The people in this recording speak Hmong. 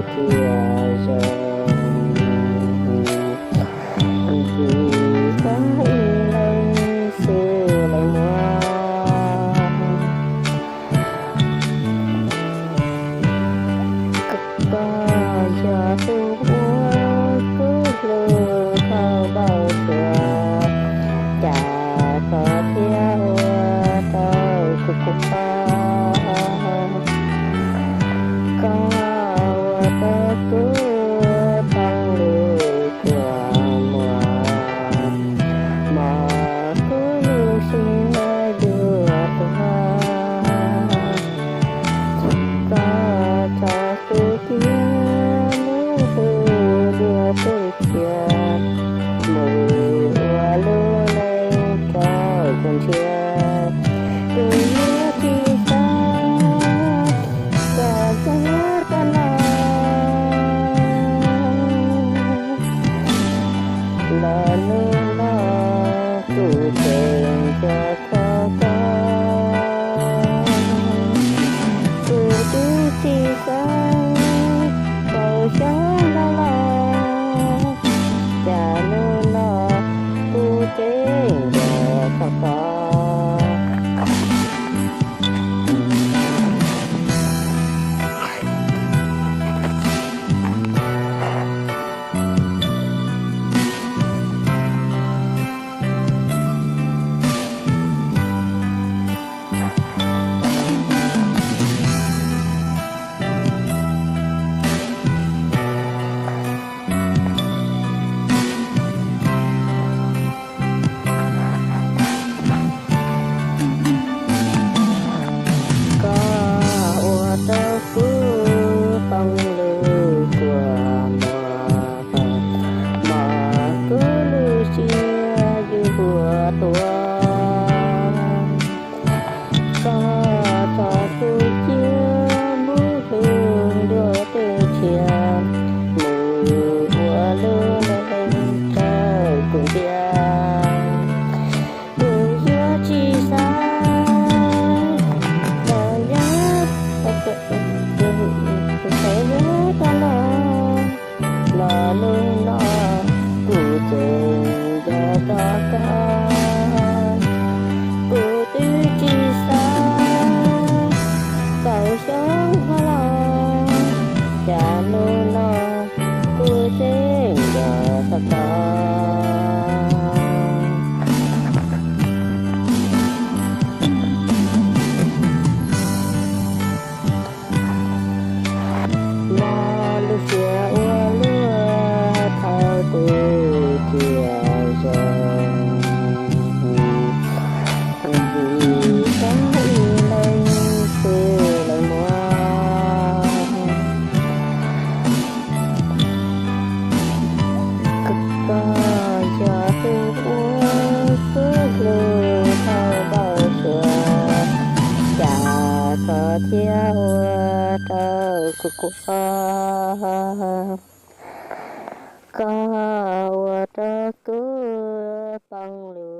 cia zoo, vim koj ib leeg xwb lawm muaj. Koj yog tus uas kuv hlub dhau npaum suav, cas koj thiaj ua rau kuv khuv xim. Koj ua rau kuv poob lub kua muag, mos kuv lub siab yuav tuag. Koj tso kuv cia mus hlub dua tus tshiab, mus ua lub neej rau kuv ntshiab. Kuv yuav tsis xav kom koj nyob rov los, los hnub no kuv tseem nco koj. Kuv twb tsis xav tau xyov los los, cas hnub no kuv tseem nco koj. Koj ua rau kuv poob lub kua muag, mos kuv lub siab yuav tuag. Koj tso kuv cia mus hlub dua tus tshiab, mus ua lub neej rau kuv ntshiab. Kuv yuav tsis xav kom nyob, kuv xav nyob rov los, los hnub no kuv tseem nco koj. Kuv twb tsis xav tau xyov los los, cas hnub no kuv tseem nco koj. Mob lub siab ua luaj thaum twg cia zoo, vim koj ib leeg xwb lawm muaj. Koj yog tus uas kuv hlub dhau npaum suav, cas koj thiaj ua rau kuv khuv xim. Koj ua rau kuv poob lub